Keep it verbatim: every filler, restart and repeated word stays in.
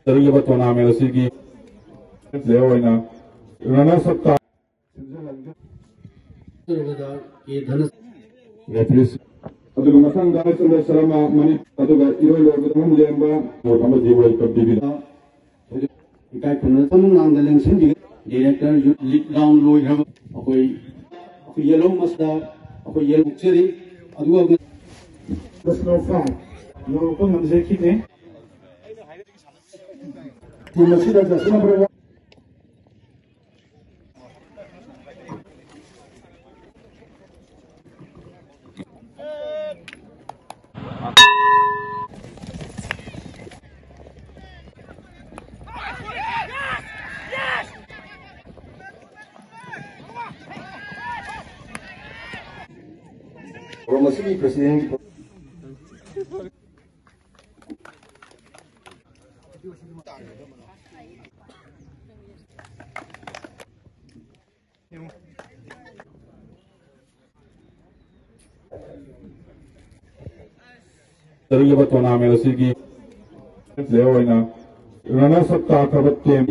ꯆꯠꯂꯤꯕ tournament ꯑꯁꯤꯒꯤ player ꯑꯣꯏꯅ runners up ꯇꯥ ꯑꯗꯨꯒ ꯃꯊꯪꯗ ꯁꯔꯃ ꯃꯅꯤ ꯑꯗꯨꯒ ꯏꯔꯣꯏ ꯂꯣꯏꯕꯗ ꯑꯃꯨꯛ ꯂꯦꯝꯕ ꯑꯃꯗꯤ World Cup ꯗꯤꯕꯤꯗ ꯏꯀꯥꯏ ꯈꯨꯝꯅꯅ ꯁꯝꯅ ꯉꯥꯡꯗ ꯂꯦꯡꯁꯤꯟꯕꯤꯒꯅꯤ꯫ Director youth league round ꯂꯣꯏꯈ꯭ꯔꯕ ꯑꯩꯈꯣꯏ, ꯑꯩꯈꯣꯏ yellow ꯃꯁꯤꯗ ꯑꯩꯈꯣꯏ ꯌꯦꯜꯍꯧꯖꯔꯤ꯫ ꯑꯗꯨꯒ ꯌꯧꯔꯛꯄ ꯉꯝꯖꯈꯤꯗꯦ꯫ Team ꯑꯁꯤꯗ ꯖꯔꯁꯤ number one ꯃꯁꯤꯒꯤ president ꯆꯠꯂꯤꯕ tournament ꯑꯁꯤꯒꯤ player ꯑꯣꯏꯅ runners up ꯇꯥꯈ꯭ꯔꯕ team꯫